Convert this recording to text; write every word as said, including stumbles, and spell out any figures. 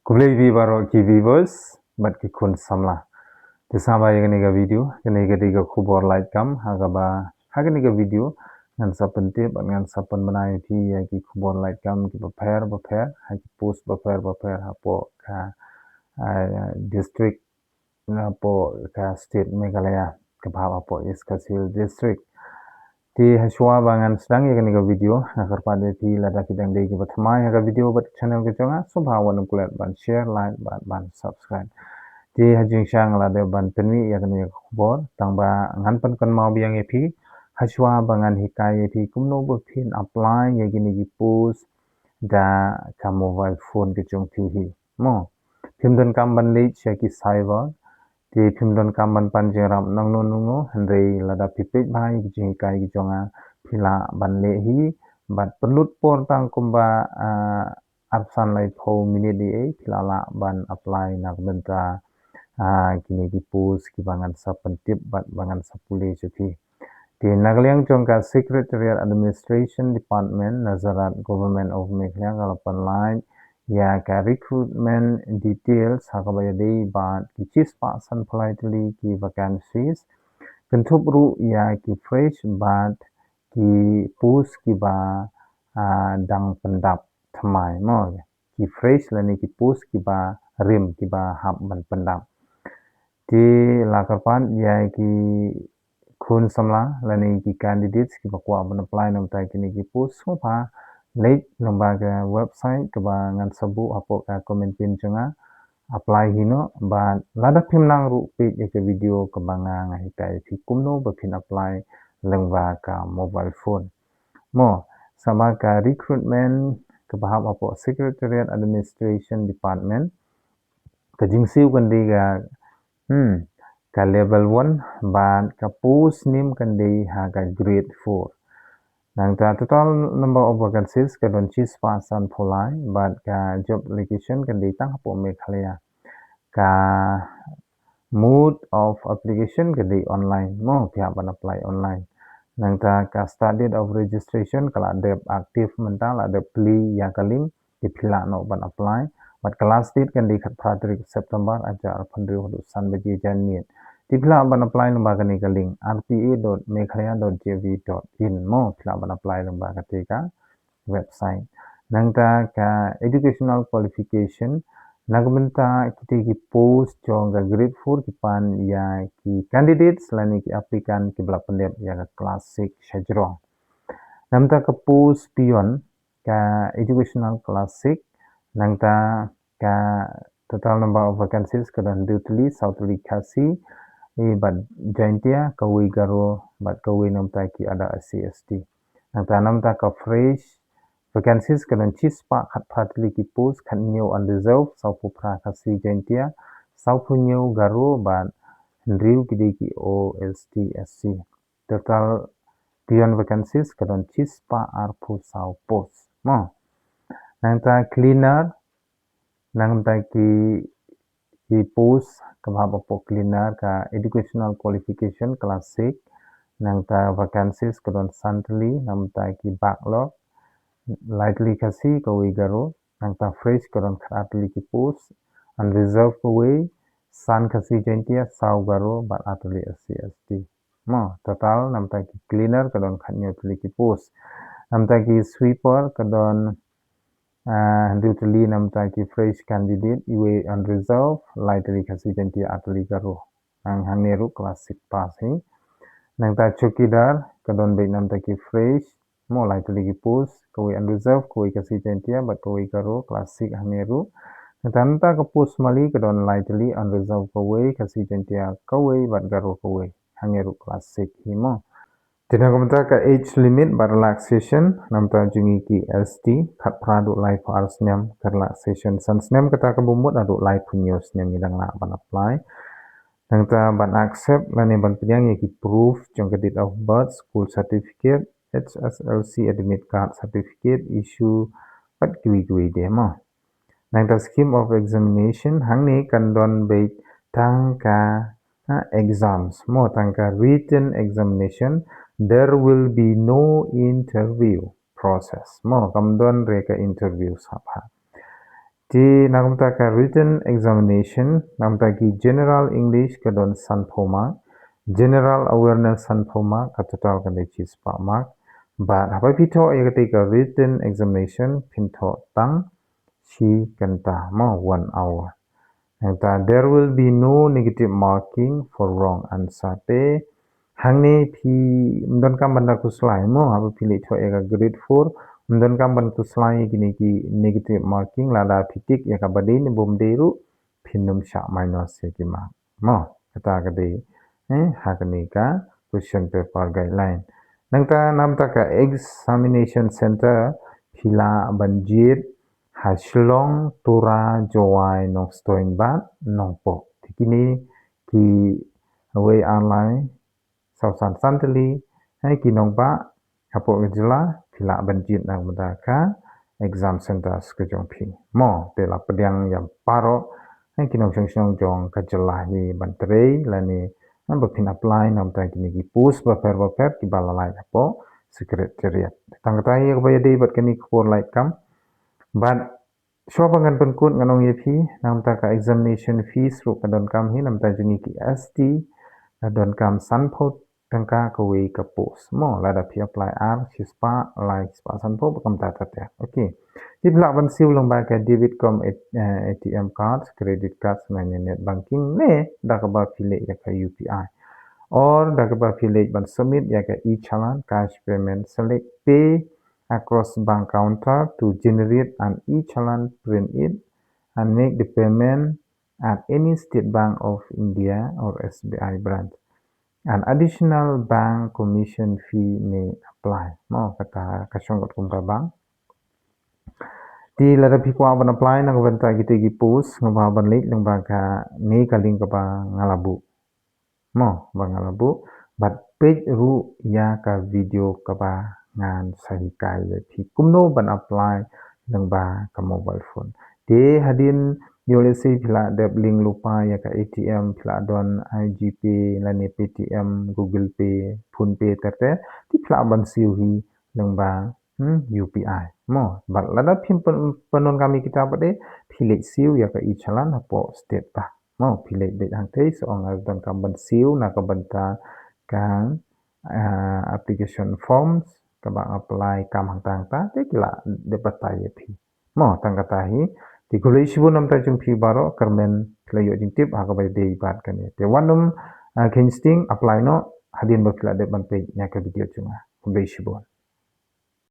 Khublei phi baroh ki viewers bad ki khun samla. Te sngewbha ïa kane ka video, kane ka dei ka khubor lait kam ha kaba ha kane ka video ngan sa pyntip bad ngan sa pynbna ïa phi ïa ki khubor lait kam kiba pher ba pher ha ki post ba pher ba pher hapoh ka, ah, district, hapoh ka state Meghalaya, kaba hap hapoh East Khasi Hills District. Te hashwa ba ngan sdang ïa kane ka video, nga kyrpad ïa phi lada phi dang dei kiba thymmai ha ka video bad channel ka jong nga, sngewbha wat nym klet ban share, like bad ban subscribe. Te ha jingshisha nga la dep ban pynmih ïa kane ka khubor, tangba ngan pynkynmaw biang ïa phi hashwa ba ngan hikai ïa phi kumno ba phin apply ïa kine ki post da ka mobile phone ka jong phi hi. Mo, phim donkam ban leit sha ki cyber, te phim donkam ban pan jingïarap nangno nangno, hynrei lada phi peit bha ïa ki jinghikai ki jong nga, phi lah ban leh hi bad pynlut por tang kumba, ah, arphew san laiphew minit ei, phi lah lah ban apply na ka bynta, ah, kine ki post kiba ngan sa pyntip bad ba ngan sa pule sha phi. Te na ka liang jong ka Secretariat Administration Department, Nazareth Government of Meghalaya ka la pynlait ïa ka recruitment details ha kaba ïadei bad ki shispah sanphew lai tylli ki vacancies, kynthup ruh ïa ki fresh bad ki post kiba, ah, dang pyndap thymmai, mo, ki fresh lane ki post kiba rim kiba hap ban pyndap. Te la kyrpad ïa ki khun samla lane ki candidates kiba kwah ban apply na ka bynta kine ki post, sngewbha leit lyngba ka website kaba ngan sa buh hapoh ka comment pin jong nga, apply hi noh, bad lada phim nang ruh peit ïa ka video kaba nga, nga hikai ïa phi kumno ba phin apply lyngba ka mobile phone. Mo, sngewbha ka recruitment kaba hap hapoh Secretariat Administration Department, ka jingsiew kan dei ka, hmm, ka level one bad ka post nim kan dei ha ka grade four. Nangta total number of vacancies ka don shispah sanphew lai bad ka job location kan dei tang hapoh Meghalaya. Ka mode of application ka dei online, mo, phi hap ban apply online. Nangta ka start date of registration ka la dep active mynta, la dep plie ïa ka link, te phi lah noh ban apply. Bad ka last date kan dei khatphra tarik September, ar hajar arphew hynriew haduh san baje janmiet. Te phi lah ban apply lyngba kane ka link, R P A dot meghalaya dot G O V dot in, mo, phi lah ban apply lyngba kata ka website. Nangta ka educational qualification, na ka bynta kita ki post jong ka grade four ki pan ïa ki candidates lane ki applicant kiba la pyndep ïa ka class six shajrong. Namta ka post peon, ka educational class six, nangta ka total number of vacancies ka don hynriew tylli, saw tylli Khasi, eh, bad Jaintia, kawei Garo, bad kawei namta ki other S C S T. Nangta namta ka fresh vacancies ka don shispah khatphra tylli ki post, khathynñiew unreserved, sawphew phra Khasi Jaintia, sawphew hynñiew Garo, bad hynriew ki dei ki O S T S C. Total peon vacancies ka don shispah arphew saw post. Mo. Nangta cleaner, nangta ki, ki post kaba hap hapoh cleaner ka educational qualification class six, nangta vacancies ka don san tylli, nangta ki backlog, lai tylli Khasi, kawei Garo, nangta fresh ka don khatar tylli ki post, unreserved kawei, san Khasi Jaintia, saw Garo, bad ar tylli S C S T. Mo, total namta ki cleaner ka don khathynñiew tylli ki post. Namta ki sweeper ka don, ah, hynriew tylli, namta ki fresh candidate, iwei unreserved, lai tylli Khasi Jaintia, ar tylli Garo. Hang, hangne ruh class six pass hi. Nangta chowkidar ka don beit namta ki fresh, mo, lai tylli ki post, kawei unreserved, kawei Khasi Jaintia bad kawei Garo, class six hangne ruh. Nangta namta ka post mali ka don lai tylli, unreserved kawei, Khasi Jaintia kawei bad Garo kawei, hangne ruh class six hi, mo. Te na ka bynta ka age limit bad relaxation, namta jong ngi ki S T, khatphra haduh laiphew ar snem ka relaxation, san snem kata kaba mut haduh laiphew hynñiew snem ngi dang lah ban apply. Nangta ban accept lane ban pdiang ïa ki proof jong ka date of birth, school certificate, H S L C admit card certificate issue bad kiwei kiwei de, mo. Nangta scheme of examination, hangne kan don beit tang ka, ha, exams, mo, tang ka written examination, there will be no interview process, mo, kam don re ka interview shuh bha. Te na ka bynta ka written examination, na ka bynta ki general English ka don sanphew mark, general awareness sanphew mark, ka total ka dei shispah mark. Bad haba phi thoh ïa katei ka written examination, phin thoh tang shi kynta mo, one hour. Nangta there will be no negative marking for wrong answer. Te hangne phim donkam ban da khuslai mo, haba phi leit thoh ïa ka grade four, phim donkam ban khuslai kine ki negative marking, lada phi tick ïa kaba dei ne bym dei ruh, phin ym shah minus ïa ki mark mo. Kata ka dei eh ha kane ka question paper guideline. Nangta na ka bynta ka examination center, phi lah ban jied ha Shillong, Tura, Jowai, Nongstoiñ bad Nongpoh. Te kine kiwei ar lai saw san san tylli eh ki nongbah hapoh ka jylla, phi lah ban jied na ka bynta ka exam centers ka jong phi mo. Te la pdiang ïa baroh eh ki nongshong shnong jong ka jylla hi ban trei lane eh ba phin apply na ka bynta kine ki post bapher bapher kiba la lait hapoh Secretariat. Tang kata hi kaba ïadei bad kane ka khubor lait kam. Bad shuwa ba ngan pynkut, ngan ong ïa phi, na ka bynta ka examination fees ruh ka donkam hi na ka bynta jong ngi ki S T, ka donkam sanphew tyngka kawei ka post mo. Lada phi apply ar, shispah, lai, shispah sanphew, ba kumta ter ter. Okay. Te phi lah ban siew lyngba ka debit cum A T M cards, credit cards, ne net banking, ne da kaba phi leh ïa ka U P I. Or da kaba phi leh ban submit ïa ka e-challan, cash payment, select pay across bank counter to generate an e-challan, print it, and make the payment at any State Bank of India or S B I branch. An additional bank commission fee may apply mo. Kata ka shong katkum ka bank. Te lada phi kwah ban apply na ka bynta kitei ki post, nga kwah ban leit lyngba kane ka link kaba nga la buh mo, ba nga la buh, bad peit ruh ïa ka video kaba ngan sa hikai ïa phi kumno ban apply lyngba ka mobile phone. Te hadien, ïoh lehse phi lah dep link lypa ïa ka A T M, phi lah don GPay lane Paytm, Google Pay, PhonePe ter ter, te phi lah ban siew hi lyngba hmm, U P I mo. Bad lada phim pyn-, pyndonkam ïa kita pat de, phi leit siew ïa ka e-challan hapoh State Bank mo. Phi leit beit hangtei, sa ong nga donkam ban siew na ka bynta ka ah, application forms kaba apply kam hangta hangta, te ki lah dep batai ïa phi mo. Tang kata hi. Te khublei shibun na ka bynta jong phi baroh, kyrmen phi la ïoh jingtip ha kaba ïadei bad kane. Te wat nym ah, kheiñ sting, apply noh hadien ba phi la dep ban peit ïa ka video jong nga. Khublei shibun.